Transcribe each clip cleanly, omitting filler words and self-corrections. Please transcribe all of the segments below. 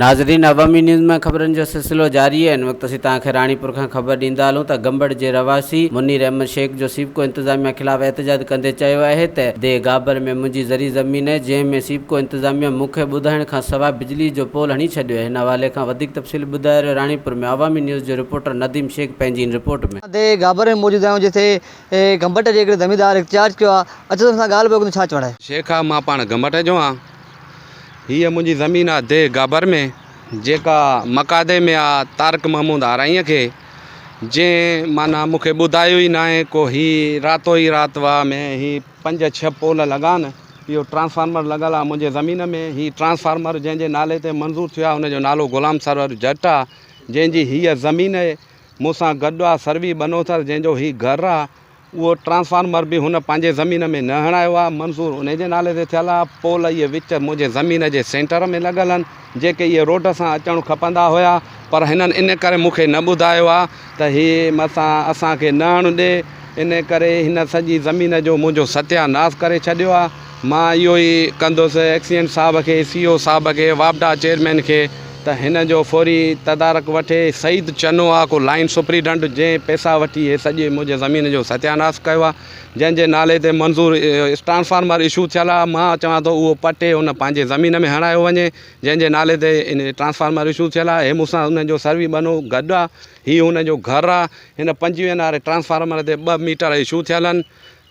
ناظرين عوامي نيوز ۾ خبرن جو سلسلو جاري آهي هن وقت اسين توهان کي راڻيپور کان خبر ڏيندا هلون ته گمبٽ جي رهواسي منير احمد شيخ جو سيپڪو انتظاميا خلاف احتجاج ڪندي چيو آهي ته ديهه گابر ۾ منهنجي زرعي زمين آهي جنهن ۾ سيپڪو انتظاميا مون کي ٻڌائڻ کان سواء بجلي جو پول هڻي ڇڏيو آهي هن حوالي کان وڌيڪ تفصيل ٻڌائي رهيو راڻيپور ۾ عوامي نيوز جو رپورٽر نديم شيخ پنهنجي هن رپورٽ ۾. ديهه گابر ۾ موجود آهيون جتي گمبٽ جي هڪڙي زميندار احتجاج ڪيو آهي اچو ته ان سان ڳالهه ٻولهه ڪيون ڇا چوڻ آهي. شيخ آ مان پاڻ گمبٽ جو آهيان. هيء منهنجي زمين آ ديهه گابر ۾، جيڪا مقادي ۾ آ طارق محمود آرائينء کي، جنهن معنيٰ مون کي ٻڌايو ئي ناهي ڪو هي راتو ئي رات واهه ۾ هي پنج ڇهه پول لڳا آهن، اهو ٽرانسفارمر لڳل آ منهنجي زمين ۾، هي ٽرانسفارمر جنهن جي نالي تي منظور ٿيو آ ان جو نالو غلام سرور جٽ آ، جنهن جي هيء زمين مون سان گڏ آ سروي ٻنوٿر جنهن جو هي گهر آ، اهو ٽرانسفارمر به هن پنهنجي زمين ۾ نه هڻايو آهي، منظور انهي جي نالي تي ٿيل آهي، پول اهي وچ منهنجي زمين جي سينٽر ۾ لڳل آهن، جيڪي اهي روڊ سان اچڻ کپندا هيا، پر هنن ان ڪري مون کي نه ٻڌايو آهي ته هي متان اسان کي نه هڻ ڏي، ان ڪري هن سڄي زمين جو منهنجو ستيا ناس ڪري ڇڏيو آهي، مان اهو ئي ڪندس ايڪسيئن صاحب کي، سي او صاحب کي، واپڊا چيئرمين کي ته هن جو فوري تدارڪ وٺي. سعيد چنو آ ڪو لائين سپريڊنٽ جنهن پئسا وٺي هي سڄي منهنجي زمين جو ستياناس ڪيو آ جنهن جي نالي تي منظور ٽرانسفارمر اشو ٿيل آ مان چوان ٿو اهو پٽي ان پنهنجي زمين ۾ هڻايو وڃي جنهن جي نالي تي ٽرانسفارمر اشو ٿيل آ هي مون سان ان جو سروي ٻنو گڏ آ هي هن جو گهر آ هن پنجويهن واري ٽرانسفارمر تي ٻه ميٽر اشو ٿيل آهن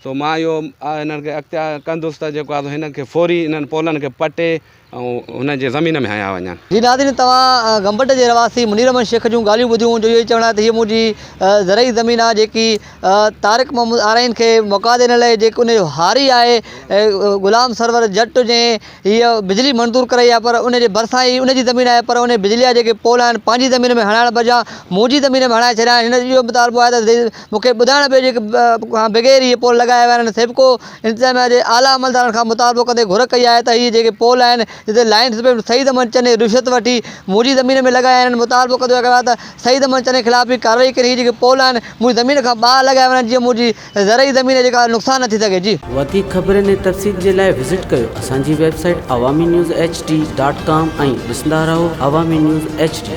سو مان اهو هنن کي اختيار ڪندس ته جيڪو آ سو هنن کي فوري انهن پولن کي پٽي ۽ هنن جي زمين ۾ هنيا وڃن. جي ناظرين توهان گمبٽ جي رهواسي منير احمد شيخ جون ڳالهيون ٻڌيون جو اهو چوڻ آهي ته هيء منهنجي زرعي زمين آهي جيڪي طارق محمد آرائين کي موقع ڏنل آهي جيڪو ان جو هاري آهي غلام سرور جٽ جنهن هيء بجلي منظور ڪرائي آهي پر ان جي ڀرسان ئي ان جي زمين آهي پر ان بجلي جا جيڪي پول آهن پنهنجي زمين ۾ هڻائڻ بجاء منهنجي زمين ۾ هڻائي ڇڏيا آهن هن جو اهو مطالبو آهي ته مون کي ٻڌائڻ پيو جيڪي کان بغير اهي پول لڳايا ويا آهن سيپڪو انتظاميا جي اعليٰ عملدارن کان مطالبو ڪندي گهر ڪئي آهي ته اهي جيڪي پول آهن جتي لائين سپريم سعيد احمد چني رشوت وٺي منهنجي زمين ۾ لڳايا آهن مطالبو ڪندي ڪيو آهي ته سعيد احمد چني خلاف به ڪارروائي ڪري اهي جيڪي پول آهن منهنجي زمين کان ٻاهر لڳايا وڃن جيئن منهنجي زرعي زمين جيڪا نقصان نه ٿي سگهي جي. وڌيڪ خبرن ۽ تفصيل جي لاء وزٽ ڪيو اسان جي website Awami news H D dot com ۽ ڏسندا رهو عوامي نيوز ايڇ ڊي.